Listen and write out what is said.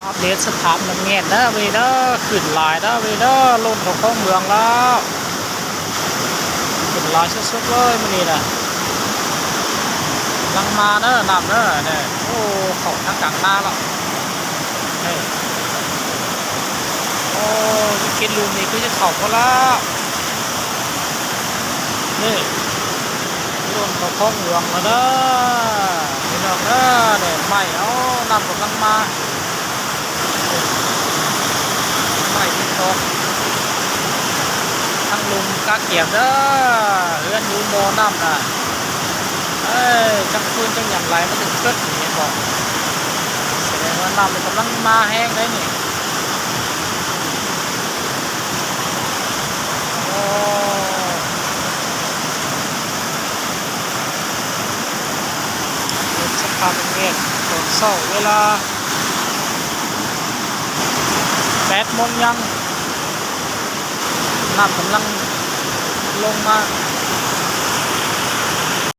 ອັບເດດສະພາບນ້ຳແງດເດີມື້ນີ້ເດີ ຂຶ້ນຫຼາຍເດີມື້ນີ້ເດີ ລົ້ນເຂົ້າຄອງເມືອງແລ້ວ ຂຶ້ນຫຼາຍສຸດໆເລີຍມື້ນີ້ນະ ກຳລັງມາເດີນ້ຳເດີ ນີ້ ໂອ້ ເຂົ້າທາງກາງນາແລ້ວ ນີ້ ໂອ້ ຢູ່ເຂດລຸ່ມນີ້ຄືຈະເຂົ້າໝົດແລ້ວ ນີ້ ລົ້ນເຂົ້າຄອງຫຼວງແລ້ວເດີ ພີ່ນ້ອງເດີ ນີ້ ໄໝ້ ເອົາ ນ້ຳກຳລັງມາ ໄໝ້ຕິດຕໍ່ ທາງລຸ່ມກະກຽມເດີ ເຮືອນຢູ່ບໍ່ນ້ຳນະ ເອີຍ ຈັກຟືນຈັກຫຍັງໄຫຼມາເຖິງເທິງ ເຫັນບໍ່ ສະແດງວ່ານ້ຳນີ້ກຳລັງມາແຮງເດ້ນີ້. ໂອ້ ເບິ່ງສະພາບນ້ຳແງດຕອນເຊົ້າເວລາແປດໂມງຍັງ ນ້ຳກຳລັງລົງມາ